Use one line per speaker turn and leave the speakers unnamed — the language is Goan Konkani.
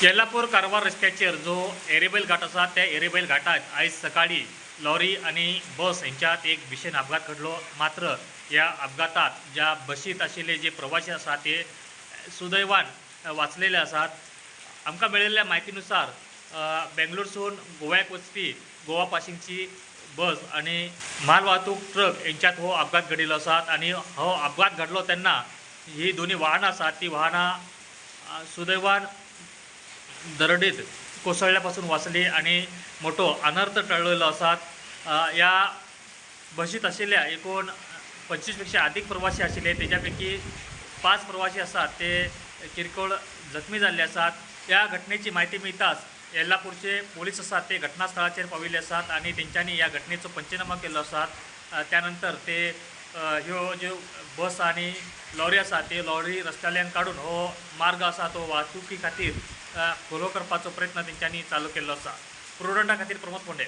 येल्लापूर कारवार रस्त्याचेर जो एरेबैल घाट आसा त्या एरेबैल घाटात आयज सकाळी लॉरी आनी बस हेंच्यात एक भीषण अपघात घडलो. मात्र ह्या अपघातात ज्या बशीत आशिल्ले जे प्रवासी आसात ते सुदैवान वाचलेले आसात. आमकां मेळिल्ल्या म्हायतीनुसार बेंगलोरसून गोव्याक वचपी गोवा पासिंगची बस आनी माल वाहतूक ट्रक हेंच्यात हो अपघात घडिल्लो आसा आनी हो अपघात घडलो तेन्ना ही दोनी वाहनां आसात ती वाहनां सुदैवान दरडीत कोसळ्ळ्या पासून वाचली आनी मोठो अनर्थ टळलेलो आसात. ह्या बशीत आशिल्ल्या एकूण 25 पेक्षा अधिक प्रवासी आशिल्ले, तेज्या पैकी 5 प्रवासी आसात ते किरकोळ जखमी जाल्ले आसात. ह्या घटनेची म्हायती मेळटाच येल्लापूरचे पोलीस आसात ते घटनास्थळाचेर पाविल्ले आसात आनी तेंच्यांनी ह्या घटनेचो पंचनामा केल्लो आसात. त्यानंतर ते ह्यो ज्यो बस आनी लॉरी आसा ते लॉरी रस्त्याल्यान काडून हो मार्ग आसा तो वाहतुकी खातीर खोलो करपाचो प्रयत्न तेंच्यांनी चालू केल्लो आसा. प्रुडंटा खातीर प्रमोद फोंडे.